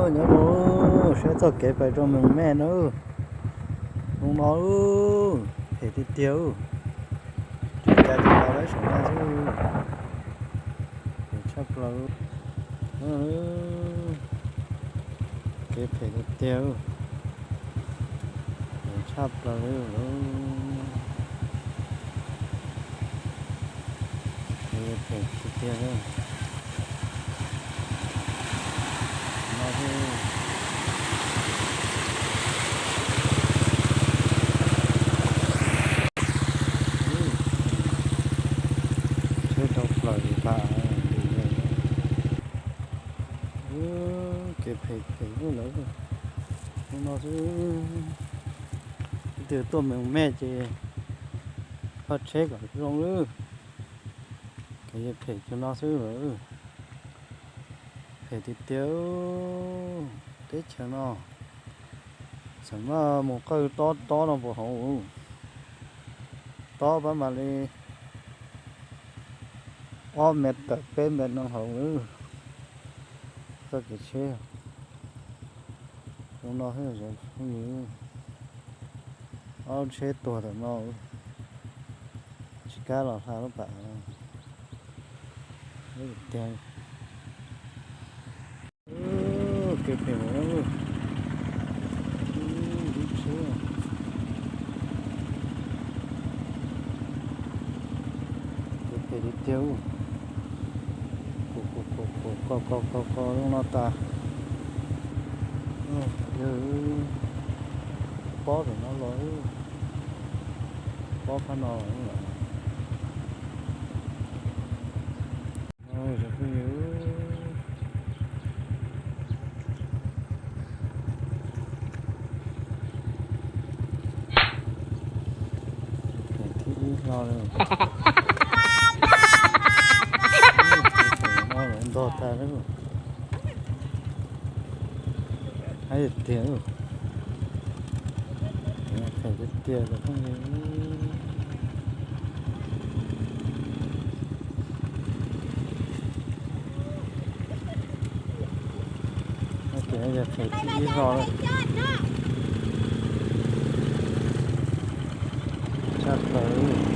Nyob zoo, saib txoj kev pem rau Moos Mej na. Zoo no, phem tiag tiag. Tsis cas tsis los lawm saum no xwb. Phem tshaj plaws. Kev phem tiag tiag. Phem tshaj plaws li lawm. Phem tiag tiag. No, tsheb dhau plaws li tas. Kev phem phem lawm. Hnub no xwb, leej twg tuaj Moos Mej ces kho tsheb kom zoo lawm. Kev phem cuag no xwb lawm. Phem tiag tiag. Teb chaws no xam maj mus qawj tob tob no puas hauv. Tob pab mam li ob mev tawm peb mev no hauv lawm. Txoj kev tsheb zoo no xwb. Ob tsheb tuag tam no, tsis kam los hla lub pam tiag. Kev phem, lub tsheb, kev phem tiag tiag. Ko ko ko ko ko ko ko zoo no tas. Yog pob tam no los, pob phab no lawm. Thib ib hlo li. Ntog tas lawm. Haib tiag tiag. Phem tiag tiag tus phooj ywg. Ces yog phem thib ib hlo lawm. Tshaj plaws.